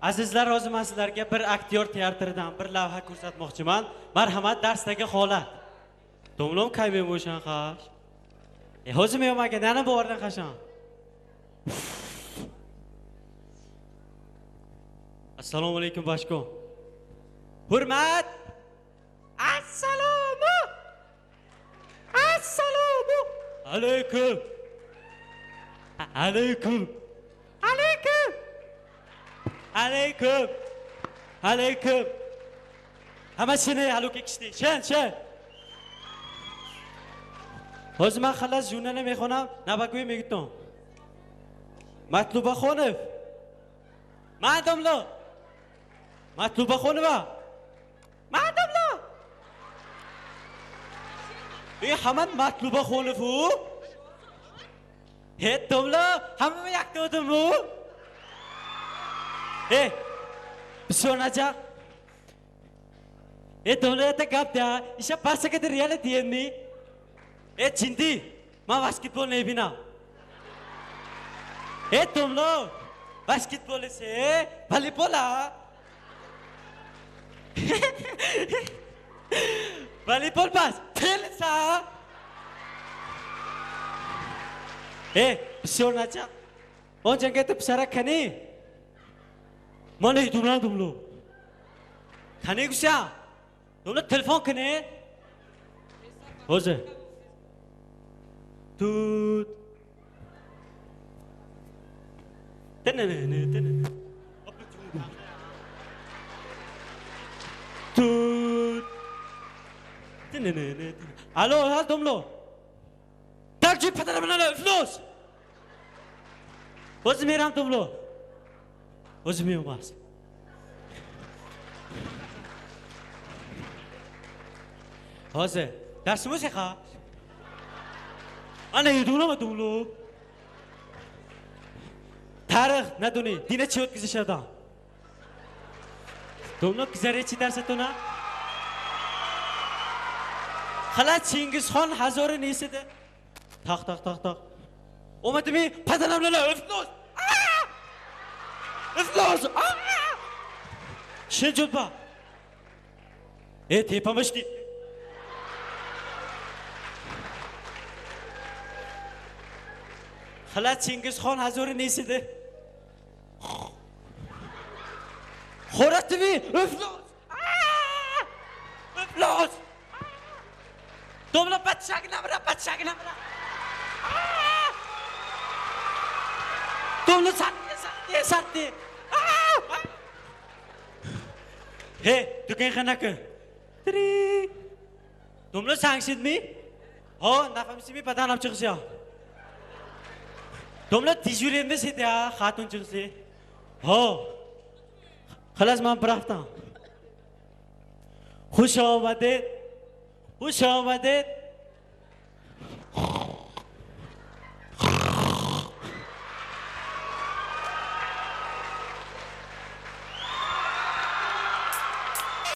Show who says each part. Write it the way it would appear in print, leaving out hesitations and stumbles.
Speaker 1: Azizlar, hozir men sizlarga bir aktyor teatridan bir lavha ko'rsatmoqchiman. Marhamat, darsdagi holat. Domlom kaymay bo'shan qash. Hozir men aka, nani bordan qashon. Assalomu alaykum boshqon. Hurmat. Assalomu. Assalomu alaykum. Alaykum. Alaykum. Alaykum. Alaykum. Hammasini haluka kishdi. Shan, shan. Hozir men xalas jurnalni mexonam, nabakoy megton. Matlubaxonov. Madamlo. Matlubaxonova. Madamlo. Hamma Matlubaxonov u. He, domla, hamma yakka o'dim u. Bisyor najaq. Domla, это gap da. Isha pasakada reality yemi. Chindi, men basketbol nebina. Domla, basketbol esa voleybol a. Voleybol bas, tennis a. Bisyor najaq. On jangata pisara kani. Mana dumla dumlo. Kani gusha. Dumla telefon kani. Hozir. Tut. Tenene tenene. Tut. Tenene. Alo, ha domlo. Takji patara iflos. Hozir meram domlo. Hozir men emas. Hozir darsimiz ha. Ana yudulama domlo. Tarix naduni, dina chi o'tkazishadi. Domlo kizarechi darsatuna. Xala Chingizxon hazori nesida? Taq taq taq taq. Omadimi padanamlar iflos. Iflos. Shinjulba. Tepamishdi. Xala Chingizxon hazori nesida? Xo'ratimi? Iflos. Iflos. Domla patshagina bira, patshagina bira. Domla satdi, satdi, satdi. He, do'konxonaki. Tri. Domla sangshidmi? Ho, nafamsimi padanam chiqsa. Domla tijuremda seta, xatun chiqsa. Ho. Xalas men bir haftam. Xush omaded. Xush omaded.